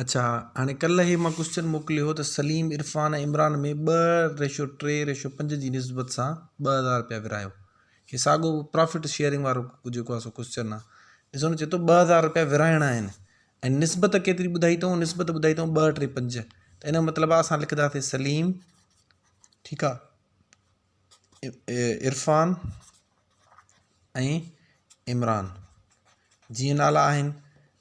اڇا هاڻي ڪلهه هي مان ڪوسچن موڪليو هو ته سليم، عرفان ۽ عمران ۾ ٻه ريشو ٽي ريشو پنج جي نسبت سان 2000 رپيا ورهايو. هي ساڳو پرافٽ شيئرنگ وارو جيڪو آهي سو ڪوسچن آهي. ڏسو نه چئي ٿو 2000 رپيا ورهائڻا آهن ۽ نسبت ڪيتري ٻڌائي اٿئون نسبت ٻڌائي اٿئون ٻه ٽي پنج ته ان جو مطلب آهي اسان لکنداسين سليم ٺيڪ آهي عرفان ۽ عمران جيئن نالا آهن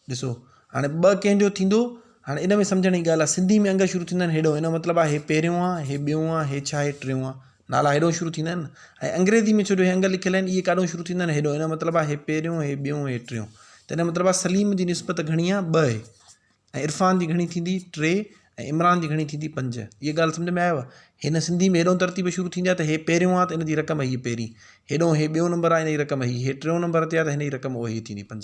ڏسو هاڻي ٻه ڪنهن جو ٿيندو هاڻي ان ۾ سمجهڻ جي ڳالهه آهي سنڌي ۾ انگ شروع ٿيندا آهن هيڏو ان جو مطلب آهي هي پهريون آهي هي ٻيون آهي هي ڇا آهي ٽيون آهي نالا هيڏو شروع ٿيندا آهن ۽ انگريزي ۾ ڇو جو هي انگ لکيل آهن اهي ڪاڏو شروع ٿيندا آهن هيڏو ان جو مطلب آهي هي پهريون هي ٻيون هي ٽيون ته ان جو مطلب آهي سليم جي نسبت گهڻي آهي ٻه آهي ۽ عرفان جي گهڻي ٿيندي ٽي ۽ عمران جي گهڻي ٿيندي پنج. اها ڳالهه سمجهه ۾ آيو؟ هن سنڌي ۾ هيڏئون ترتيب شروع ٿيندي آهي ته هي پهريون آهي ته ان جي رقم هيء پهرين، هيڏئون هي ٻيو نمبر آهي ان جي رقم هي، هي ٽيون نمبر تي آهي ته هن جي رقم اها هيء ٿيندي پنج.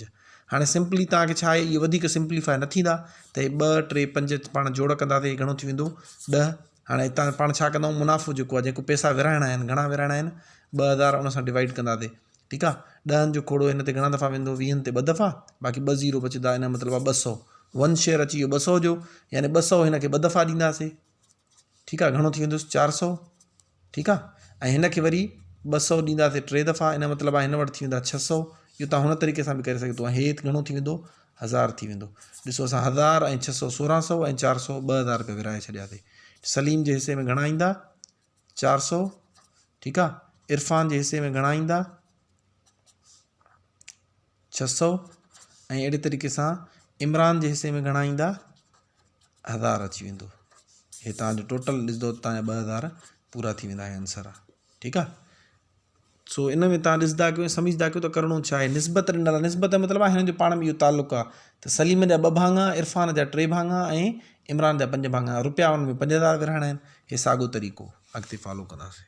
هاڻي سمپلي توهان کي ڇا آهي اهي وڌيڪ سمپليفاء نه ٿيندا ته هي ٻه ٽي پنج پاڻ جوڙ ڪنداسين هي گهڻو ٿي ويندو ڏهه. هاڻي هتان پاڻ ڇا ڪندائون منافعو جيڪو آهي جيڪو پئسا ورهائڻا آهن گهڻا ورهائڻا آهن 2000 ان سان ڊوائيڊ ڪنداسين ٺيڪ آ ڏهن جو کوڙو هن تي گهڻا دفعا ويندو ويهن تي ٻه دفعا باقي ٻه زيرو بچندا ان جو مطلب آ 200 ون شيئر اچي ويو 200 جو يعني 200 هن کي ٻه دفعا ڏينداسين ٺيڪ آ گهڻو ٿي ويندس 400 ٺيڪ آ ۽ هن کي وري 200 ڏينداسين ٽي دفعا ان جو مطلب آ هن وٽ ٿي ويندا 600 اهو تان هن طريقي سان به ڪري سگهي ٿو ۽ هي گهڻو ٿي ويندو هزار ٿي ويندو ڏسو اسان هزار ۽ 600 1600 ۽ 400 2000 روپيا ورهائي ڇڏياسين سليم جي حصي ۾ گهڻا ايندا 400 ٺيڪ آ عرفان جي حصي ۾ گهڻا ايندا 600 ۽ اهڙي طريقي سان عمران جي حصي ۾ گهڻا ايندا هزار اچي ويندو هي تان جو ٽوٽل ڏسندو تان جا 2000 پورا ٿي ويندا هي آنسر آ ٺيڪ آ سو ان ۾ توهان ڏسندا ڪيو ۽ سمجهندا ڪيو ته ڪرڻو ڇا آهي. نسبت ڏنل آهي. نسبت جو مطلب آهي هنن جو پاڻ ۾ اهو تعلق آهي ته سليم جا ٻه ڀاڱا، عرفان جا ٽي ڀاڱا ۽ عمران جا پنج ڀاڱا. رپيا انهن ۾ 5000 ورهائڻا آهن. هي ساڳيو طريقو اڳتي فالو ڪنداسين.